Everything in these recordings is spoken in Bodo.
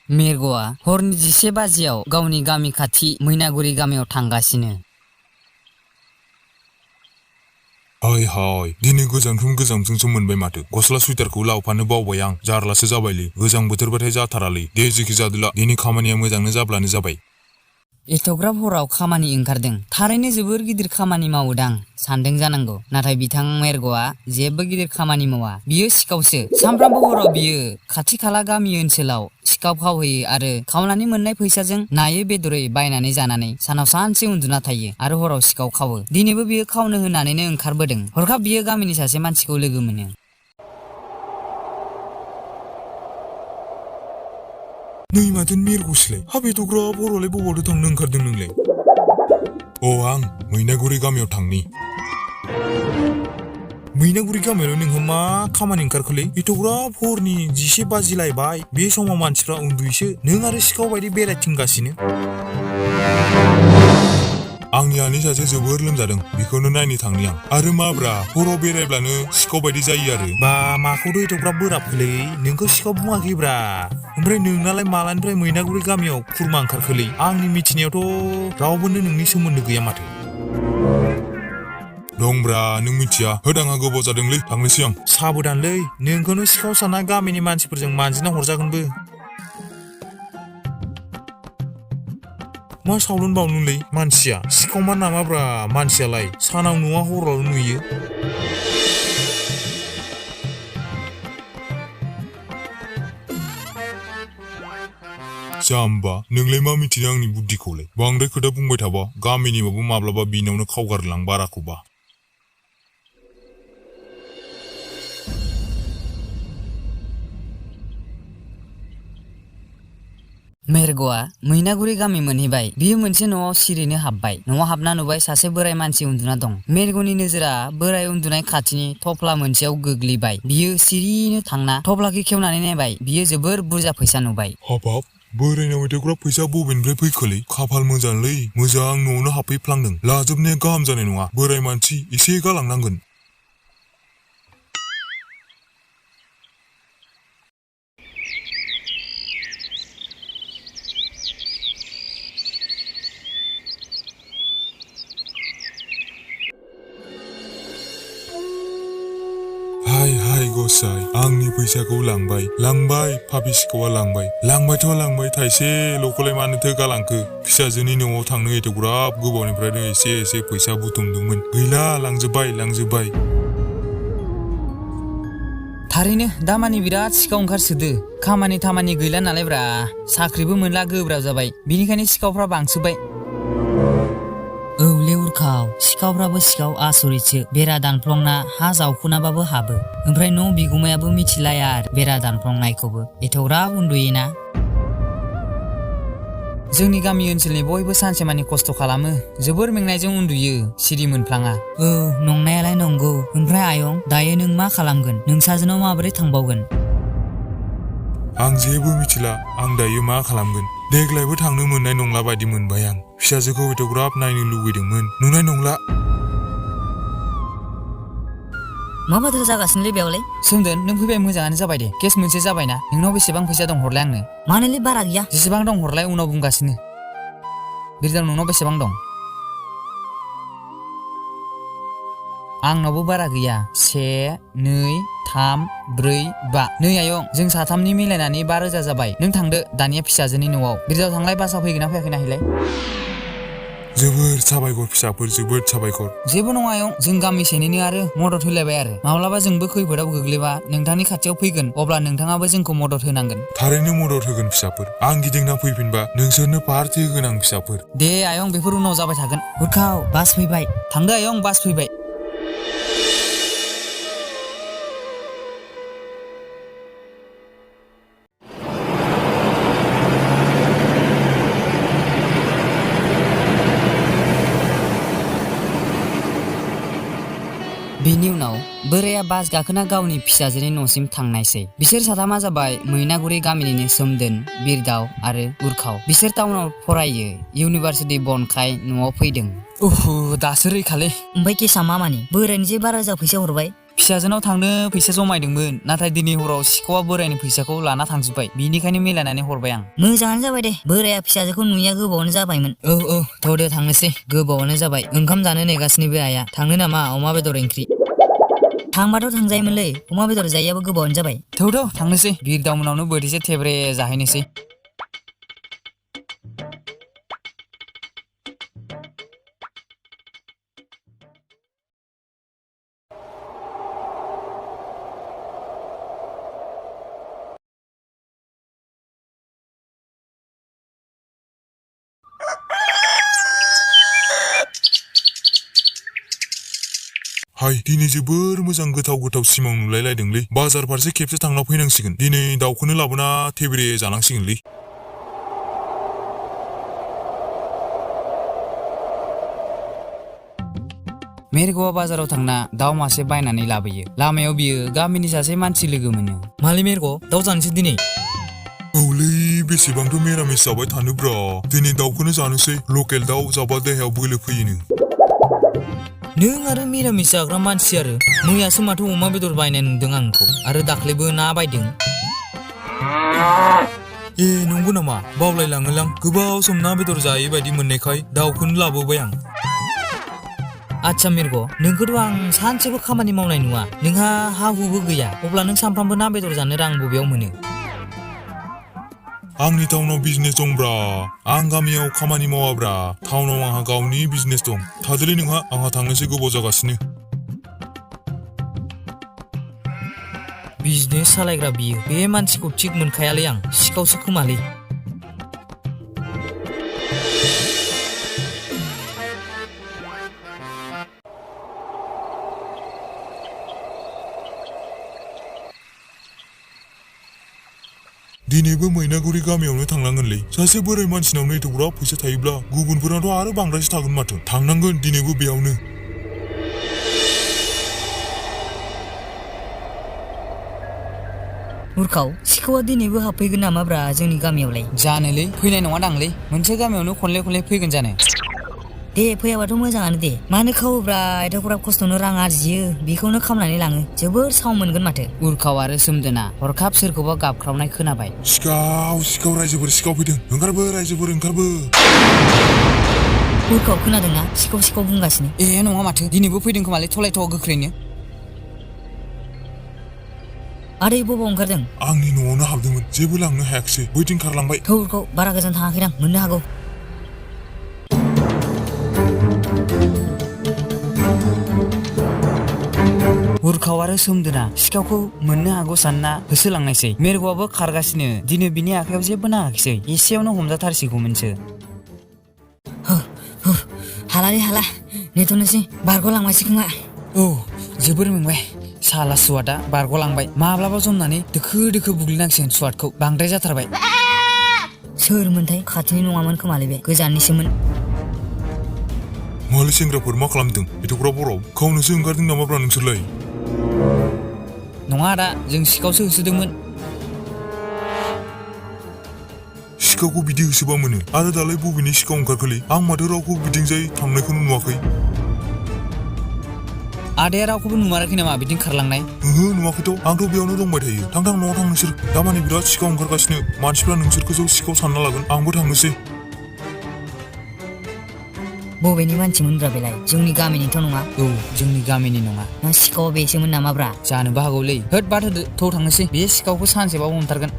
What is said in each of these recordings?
मेरग'आ हरनि 11 बाजियाव गावनि गामि खाथि मैनागुरि गामियाव थांगासिनो। हाय दिनै गोजांजोंसो मोनबाय माथो। गस्ला सुइटारखौ लावफानो बावबाय आं। जारलासो जाबायलै। गोजां बोथोरबाथाय जाथारालै। दे जेखि जादोला दिनै खामानिया मोजांनो जाब्लानो जाबाय। एथ'ग्राब हराव खामानि ओंखारदों। थारैनो जोबोर गिदिर खामानि मावोदां सानदों जानांगौ। नाथाय बिथां मेरग'आ जेबो गिदिर खामानि मावा। बियो सिखावसो। सानफ्रामबो हराव बियो खाथि खाला गामि ओनसोलाव सिखाव खावहैयो आरो खावनानै मोननाय फैसाजों नायै बेदरै बायनानै जानानै सानाव सानसे उन्दुना थायो आरो हराव सिखाव खावो। दिनैबो बियो खावनो होननानैनो ओंखारबोदों। हरखाब बियो गामिनि सासे मानसिखौ लोगो मोनो। नै माथो मेरग'सोलाय। हाबेथ'ग्राब हरावलाय बबावथो थांनो ओंखारदों नोंलाय? आं मैनागुरि गामियाव थांनि। मैनागुरि गामियाव नोंहा मा खामानि ओंखारखोलै? एथ'ग्राब हरनि 11 बाजिलायबाय। बे समाव मानसिफ्रा उन्दुयोसो। नों आरो सिखाव बायदि बेरायथिंगासिनो। आंनि आनै सासे जोबोर लोमजादों। बेखौनो नायनो थांनि आं। आरो माब्रा हराव बेरायब्लानो सिखाव बायदि जायो आरो। बा माखौथ' एथ'ग्राब बोराबखोलै? नोंखौ सिखाव बुङाखैब्रा। ओमफ्राय नोंनालाय मालानिफ्राय मैनागुरि गामियाव खुरमा ओंखारखोलै? आंनि मिथिनायावथ' रावबोनो नोंनि सोमोन्दो गैया माथो। दंब्रा नों मिथिया। होद आंहा गोबाव जादोंलै थांनोसै आं। साबधानलै नोंखौनो सिखाव साना गामिनि मानसिफोरजों मानजिना हरजागोनबो। मा सावलुन बावलुनलै मानसिया? सिखावमा नामाब्रा मानसियालाय। सानाव नुवा हराव नुयो। जाम्बा नोंलाय मा मिथिनो आंनि बुद्धिखौलाय? बांद्राय खोथा बुंबाय थाबा गामिनिबाबो माब्लाबा बिनावनो खावगारलां बाराखौबा। मेरग'आ मैनागुरि गामि मोनहैबाय। बियो मोनसे न'आव सिरिनो हाबबाय। न'आव हाबना नुबाय सासे बोराय मानसि उन्दुना दं। मेरग'नि नोजोरा बोराय उन्दुनाय खाथिनि थफ्ला मोनसेयाव गोग्लैबाय। बियो सिरिनो थांना थफ्लाखौ खेवनानै नायबाय। बियो जोबोर बुरजा फैसा नुबाय। हाबाब बोरायनाव एथ'ग्राब फैसा बबेनिफ्राय फैखोलै? खाफाल मोजांलै। मोजां न'आवनो हाबफैफ्लांदों। लाजोबनाया गाहाम जानाय नङा। बोराय मानसि एसे गालांनांगोन। हाय गसाय आंनि फैसाखौ लांबाय पापि सिखावा लांबाय थाइसेल'खौलाय मानोथो गालांखो? फिसाजोनि न'आव थांनो एथ'ग्राब गोबावनिफ्रायनो एसे फैसा बुथुमदोंमोन। गैला लांजोब्बाय। थारैनो दामानि बिराद सिखाव ओंखारसोदो। खामानि गैला नालायब्रा। साख्रिबो मोनला गोब्राब जाबाय। बिनिखायनो सिखावफ्रा बांसोबाय। औ लेउरखाव सिखावफ्राबो सिखाव आसरितसो। बेरा दानफ्लंना हा जावखुनाबाबो हाबो। ओमफ्राय न' बिगुमायाबो मिथिलाया आरो बेरा दानफ्लंनायखौबो। एथ'ग्राब उन्दुयोना। जोंनि गामि ओनसोलनि बयबो सानसेमानि खस्थ' खालामो। जोबोर मेंनायजों उन्दुयो। सिरि मोनफ्लाङा। औ नंनायालाय नंगौ। ओमफ्राय आयं दायो नों मा खालामगोन? नोंसाजोनाव माबोरै थांबावगोन? आं जेबो मिथिला। आं दायो मा खालामगोन? देग्लायबो थांनो मोननाय नंला बायदि मोनबाय आं। फिसाजोखौ एथ'ग्राब नायनो लुबैदोंमोन। नुनाय नंला। मा बाथ्रा जागासिनोलै बेयावलाय? सोमदोन नों फैबाय मोजाङानो जाबाय दे। केस मोनसे जाबायना। नोंनाव बेसेबां फैसा दं हरलाय आंनो। मानोलै बारा गैया। जेसेबां दं हरलाय उनाव बुंगासिनो। बिरदाव नोंनाव बेसेबां दं? आंनावबो बारा गैया। 1 2 3 4 5। नै आयं जों साथामनि मिलायनानै 5,000 जाबाय। नों थांदो दानिया फिसाजोनि न'आव। बिरदाव थांलाय बासआ फैगोना फैयाखै नायहैलाय। जोबोर साबायखर फिसाफोर जोबोर साबायखर। जेबो नङा आयं जों गामिसेनिनो आरो मदद होलायबाय आरो। माब्लाबा जोंबो खैफोदाव गोग्लैबा नोंथांनि खाथियाव फैगोन अब्ला नोंथाङाबो जोंखौ मदद होनांगोन। थारैनो मदद होगोन फिसाफोर। आं गिदिंना फैफिनबा नोंसोरनो पार्टि होगोन आं फिसाफोर। दे आयं बेफोर उनाव जाबाय थागोन। हुरखाव बास फैबाय। थांदो आयं बास फैबाय। बिनि उनाव बोराया बास गाखोना गावनि फिसाजोनि न'सिम थांनायसै। बिसोर साथामा जाबाय मैनागुरि गामिनिनो सोमदोन, बिरदाव आरो उरखाव। बिसोर टाउनाव फरायो। इउनिभारसिटि बन्दखाय न'आव फैदों। दासो रैखालै। ओमफ्राय केसा मा मानि? बोरायनो जे 12,000 फैसा हरबाय। फिसाजोनाव थांनो फैसा जमायदोंमोन नाथाय दिनै हराव सिखावा बोरायनि फैसाखौ लाना थांजोब्बाय बिनिखायनो मिलायनानै हरबाय आं मोजाङानो जाबाय दे बोराया फिसाजोखौ नुयिया गोबावानो जाबायमोन औ थौ दे थांनोसै गोबावानो जाबाय ओंखाम जानो नेगासिनो बे आइया थांनो नामा अमा बेदर ओंख्रि थांबाथ' थांजायोमोनलै अमा बेदर जायैयाबो गोबावानो जाबाय थौ थांनोसै बिरदावमोनावनो बोथिसे थेब्रे जाहैनोसै हाय दिनै जोबोर मोजां गोथाव सिमां नुलायलायदोंलै बाजार फारसे खेबसे थांना फैनांसिगोन दिनै दाउखौनो लाबोना थेब्रे जानांसिगोनलै मेरग'आ बाजाराव थांना दाउ मासे बायनानै लाबोयो लामायाव बियो गामिनि सासे मानसि लोगो मोनो मालै मेरग' दाउ जानोसै दिनै औलै बेसेबांथ' मिरामिस जाबाय थानोब्रा दिनै दाउखौनो जानोसै लकेल दाउ जाबा देहायाव बोलो फैयोनो नों आरो मिरामिस जाग्रा मानसि आरो मैयासो माथो अमा बेदर बायनाय नुदों आं नोंखौ आरो दाख्लैबो ना बायदों ए नंगौ नामा बावलायलाङोलां गोबाव सम ना बेदर जायै बायदि मोननायखाय दाउखौनो लाबोबाय आं आच्छा मिरग' नोंखौथ' आं सानसेबो खामानि मावनाय नुवा नोंहा हा हुबो गैया अब्ला नों सानफ्रामबो ना बेदर जानो रां बबेयाव मोनो आंनि टाउनाव बिजनेस दंब्रा आं गामियाव खामानि मावाब्रा टाउनाव आंहा गावनि बिजनेस दं थादोलै नोंहा आंहा थांनोसै गोबाव जागासिनो बिजनेस सालायग्रा बियो बे मानसिखौ थिग मोनखायालै आं सिखावसो खोमालै दिनैबो मैनागुरि गामियावनो थांनांगोनलै सासे बोराय मानसिनावनो एथ'ग्राब फैसा थायोब्ला गुबुनफोराथ' आरो बांद्रायसो थागोन माथो थांनांगोन दिनैबो बेयावनो हुरखाव सिखावा दिनैबो हाबफैगोन नामाब्रा जोंनि गामियावलाय जानोलै फैनाय नङा दांलै मोनसे गामियावनो खनले फैगोन जानो दे फैयाबाथ' मोजाङानो दे मानो खावोब्रा एथ'ग्राब खस्थ'नो रां आरजियो बेखौनो खामनानै लाङो जोबोर साव मोनगोन माथो उरखाव आरो सोमदोना हरखाब सोरखौबा गाबख्रावनाय खोनाबाय सिखाव रायजोफोर सिखाव फैदों ओंखारबो रायजोफोर ओंखारबो हुरखाव खोनादोंना सिखाव बुंगासिनो ए नङा माथो दिनैबो फैदों खोमालै थलायथ' गोख्रैनो आदै बबाव ओंखारदों आंनि न'आवनो हाबदोंमोन जेबो लांनो हायाखिसै बैथिं खारलांबाय थौ हुरखाव बारा गोजान थाङाखैदां मोननो हागौ उरखाव आरो सोमदोना सिखावखौ मोननो हागौ सानना होसोलांनायसै मेरग'आबो खारगासिनो दिनै बिनि आखायाव जेबो नाङाखिसै एसेयावनो हमजाथारसिगौमोनसो हालालै हाला नेथ'नोसै बारग'लांबायसै खोमा औ जोबोर मेंबाय साला सुवादा बारग'लांबाय माब्लाबा जमनानै दोखो बुग्लिनांसिगोन सुवादखौ बांद्राय जाथारबाय सोरमोनथाय खाथिनि नङामोन खोमालै बे गोजाननिसोमोन मालै सेंग्राफोर मा खालामदों एथ'ग्राब हराव खावनोसो ओंखारदों नामाब्रा नोंसोरलाय नङा आदा जों सिखावसो होसोदोंमोन सिखावखौ बिदि होसोबा मोनो आरो दालाय बबेनि सिखाव ओंखारखोलै आं माथो रावखौ बिथिंजाय थांनायखौनो नुवाखै आदाया रावखौबो नुमाराखै नामा बिदिनो खारलांनाय ओहो नुवाखैथ' आंथ' बेयावनो दंबाय थायो थां न'आव थां नोंसोर दामानि बिराद सिखाव ओंखारगासिनो मानसिफ्रा नोंसोरखौसो सिखाव सानना लागोन आंबो थांनोसै बबेनि मानसिमोनब्रा बेलाय जोंनि गामिनिथ' नङा औ जोंनि गामिनि नङा ना सिखावा बेसोमोन नामाब्रा जानोबो हागौलै होद बाद होदो थौ थांनोसै बे सिखावखौ सानसेबाबो हमथारगोन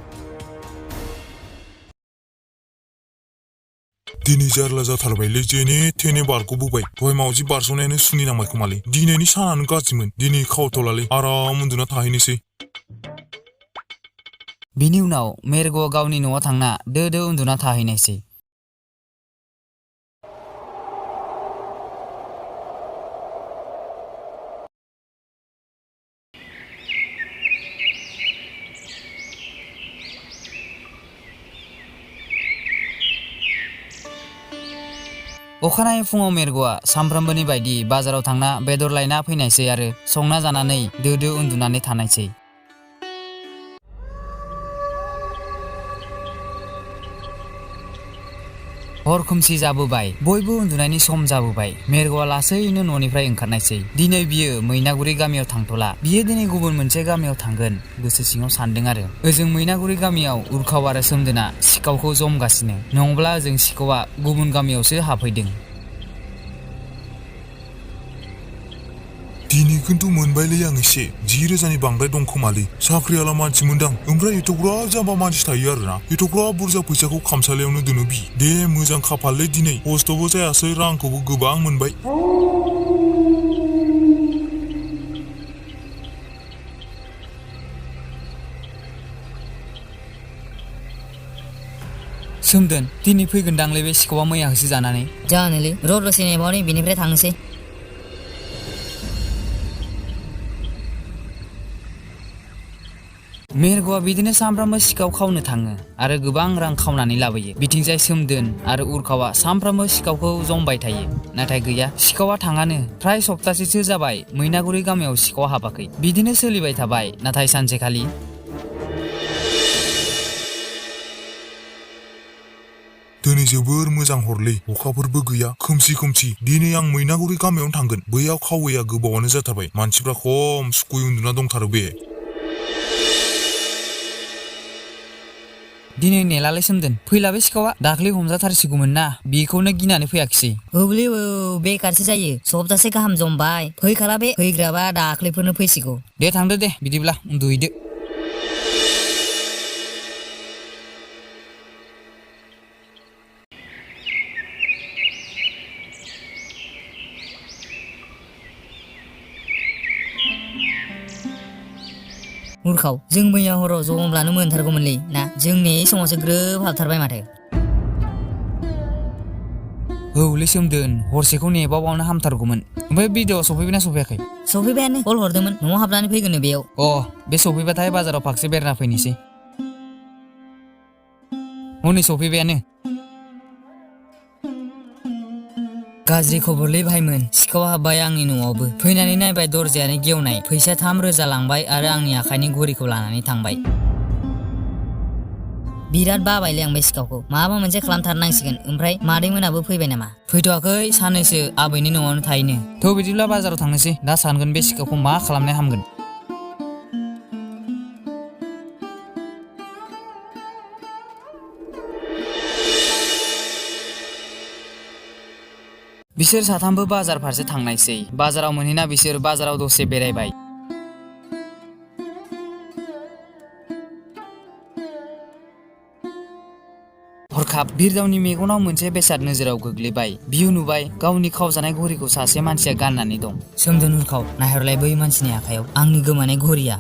दिनै जारला जाथारबायलै जेने थेने बारग'बोबाय दहाय मावजि बारस'नायानो सुनि नांबाय खोमालै दिनैनि सानानो गाज्रिमोन दिनै खावथ'लालै आराम उन्दुना थाहैनोसै बिनि उनाव मेरग'आ गावनि न'आव थांना दो उन्दुना थाहैनायसै अखानायै फुङाव मेरग'आ सामफ्रामबोनि बायदि बाजाराव थांना बेदर लायना फैनायसै आरो संना जानानै दो उन्दुनानै थानायसै हर खोमसि जाबोबाय बयबो उन्दुनायनि सम जाबोबाय मेरग'आ लासैनो न'निफ्राय ओंखारनायसै दिनै बियो मैनागुरि गामियाव थांथ'ला बियो दिनै गुबुन मोनसे गामियाव थांगोन गोसो सिङाव सानदों आरो ओजों मैनागुरि गामियाव उरखाव आरो सोमदोना सिखावखौ जमगासिनो नङाब्ला ओजों सिखावा गुबुन गामियावसो हाबफैदों दिनै खिन्थु मोनबायलै आं एसे 10,000नि बांद्राय दं खोमालै साख्रियाला मानसि मोनदां ओमफ्राय एथ'ग्राब जाम्बा मानसि थायो आरोना एथ'ग्राब बुरजा फैसाखौ खामसालियावनो दोनो बि दे मोजां खाफाललै दिनै खस्थ'बो जायासै रांखौबो गोबां मोनबाय सोमदोन दिनै फैगोनदांलै बे सिखावा मैया होसो जानानै जानोलै र' दसे नेबावनि बिनिफ्राय थांनोसै मेरग'आ बिदिनो सामफ्रामबो सिखाव खावनो थाङो आरो गोबां रां खावनानै लाबोयो बिथिंजाय सोमदोन आरो उरखावा सामफ्रामबो सिखावखौ जमबाय थायो नाथाय गैया सिखावा थाङानो फ्राय सप्तासेसो जाबाय मैनागुरि गामियाव सिखावा हाबाखै बिदिनो सोलिबाय थाबाय नाथाय सानसेखालि दिनै जोबोर मोजां हरलै अखाफोरबो गैया खोमसि दिनै आं मैनागुरि गामियावनो थांगोन बैयाव खावैया गोबावानो जाथारबाय मानसिफ्रा खम सुखुयै उन्दुना दंथारो बे दिनै नेलालै सोमदोन फैला बे सिखावा दाख्लै हमजाथारसिगौमोन ना बेखौनो गिनानै फैयाखिसै औलै औ बेकारसो जायो सप्तासे गाहाम जमबाय फैखाला बे फैग्राबा दाख्लैफोरनो फैसिगौ दे थांदो दे बिदिब्ला उन्दुहैदो उरखाव जों मैया हराव जमब्लानो मोनथारगौमोनलै ना जोंनि समावसो ग्रोब हाबथारबाय माथो औलै सोमदोन हरसेखौ नेबावनो हामथारगौमोन ओमफ्राय भिडिअ सफैबायना सफैयाखै सफैबायानो कल हरदोंमोन न'आव हाबनानै फैगोननो बेयाव बे सफैबाथाय बाजाराव फाखसे बेरायना फैनोसै हनै सफैबायानो गाज्रि खबरलै भाइमोन सिखावा हाबबाय आंनि न'आवबो फैनानै नायबाय दरजायानो गेवनाय फैसा 3,000 लांबाय आरो आंनि आखाइनि घरिखौ लानानै थांबाय बिराद बाबायलै आं बे सिखावखौ माबा मोनसे खालामथारनांसिगोन ओमफ्राय मादै मोनाबो फैबाय नामा फैथ'वाखै साननैसो आबैनि न'आवनो थाहैनो थ' बिदिब्ला बाजाराव थांनोसै दा सानगोन बे सिखावखौ मा खालामनाय हामगोन बिसोर साथामबो बाजार फारसे थांनायसै बाजाराव मोनहैना बिसोर बाजाराव दसे बेरायबाय हरखाब बिरदावनि मेगनाव मोनसे बेसाद नोजोराव गोग्लैबाय बियो नुबाय गावनि खावजानाय घरिखौ सासे मानसिया गाननानै दं सोमदोन उरखाव नायहरलाय बै मानसिनि आखायाव आंनि गोमानाय घरिया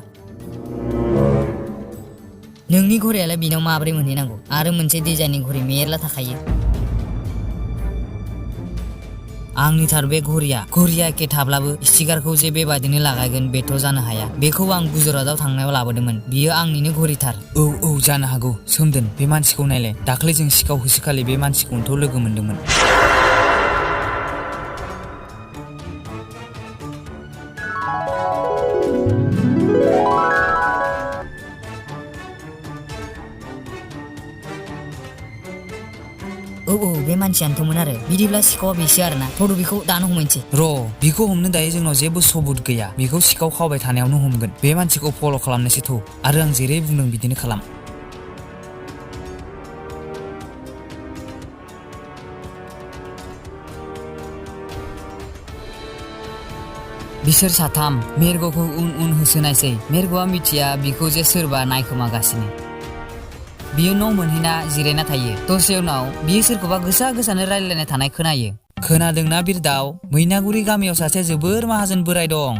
नोंनि घरियालाय बिनाव माबोरै मोनहैनांगौ आरो मोनसे डिजाइननि घरि मेरला थाखायो आंनिथार बे घरिया एखे थाब्लाबो स्टिकारखौ जे बेबादिनो लागायगोन बेथ' जानो हाया बेखौ आं गुजरातआव थांनायाव लाबोदोंमोन बियो आंनिनो घरिथार औ जानो हागौ सोमदोन बे मानसिखौ नायलाय दाख्लै जों सिखाव होसोखालि बे मानसिखौनोथ' लोगो मोनदोंमोन औ बे मानसियानोथ'मोन आरो बिदिब्ला सिखावा बेसो आरोना थ'द बेखौ दानो हमहैनोसै बिखौ हमनो दायो जोंनाव जेबो सबुत गैया बिखौ सिखाव खावबाय थानायावनो हमगोन बे मानसिखौ फल' खालामनोसै थ' आरो आं जेरै बुंदों बिदिनो खालाम बिसोर साथाम मेरग'खौ उन होसोनायसै मेरग'आ मिथिया बिखौ जे सोरबा नायखोमागासिनो बियो न' मोनहैना जिरायना थायो दसे उनाव बियो सोरखौबा गोसानो रायलायनाय थानाय खोनायो खोनादोंना बिरदाव मैनागुरि गामियाव सासे जोबोर माहाजोन बोराय दं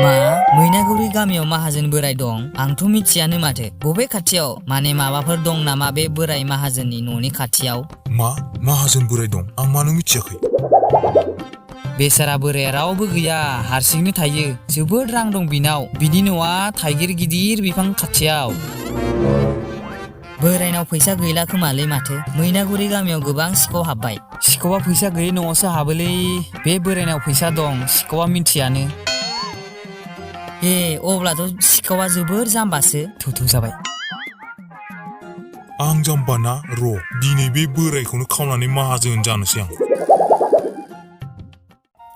मा मैनागुरि गामियाव माहाजोन बोराय दं आंथ' मिथियानो माथो बबे खाथियाव माने माबाफोर दं नामा बे बोराय माहाजोननि न'नि खाथियाव मा माहाजोन बोराय दं आं मानो मिथियाखै बेसारा बोराया रावबो गैया हारसिंनो थायो जोबोद रां दं बिनाव बिनि न'आ थाइगिर गिदिर बिफां खाथियाव बोरायनाव फैसा गैला खोमालै माथो मैनागुरि गामियाव गोबां सिखाव हाबबाय सिखावा फैसा गैयै न'आवसो हाबोलै बे बोरायनाव फैसा दं सिखावा मिथियानो अब्लाथ' सिखावा जोबोर जाम्बासो थौ जाबाय आं जाम्बाना र' दिनै बे बोरायखौनो खावनानै माहाजोन जानोसै आं।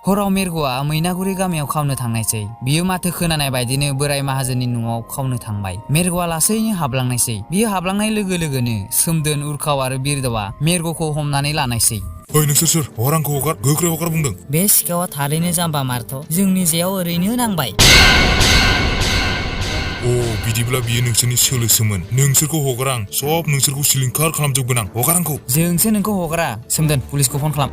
हराव मेरग'आ मैनागुरि गामियाव खावनो थांनायसै। बियो माथो खोनानाय बायदिनो बोराय माहाजोननि न'आव खावनो थांबाय। मेरग'आ लासैनो हाबलांनायसै। बियो हाबलांनाय लोगो लोगोनो सोमदोन, उरखाव आरो बिरदावा मेरग'खौ हमनानै लानायसै। ओइ नोंसोर सोर? हर आंखौ हगार, गोख्रै हगार बुंदों। बे सिखावा थारैनो जाम्बा मारथ', जोंनि जेयाव ओरैनो नांबाय। अ बिदिब्ला बियो नोंसोरनि सोलोसोमोन। नोंसोरखौ हगार आं, सब नोंसोरखौ सिलिंखार खालामजोबगोन आं। हगार आंखौ। जोंसो नोंखौ हगारा। सोमदोन, पुलिसखौ फन खालाम।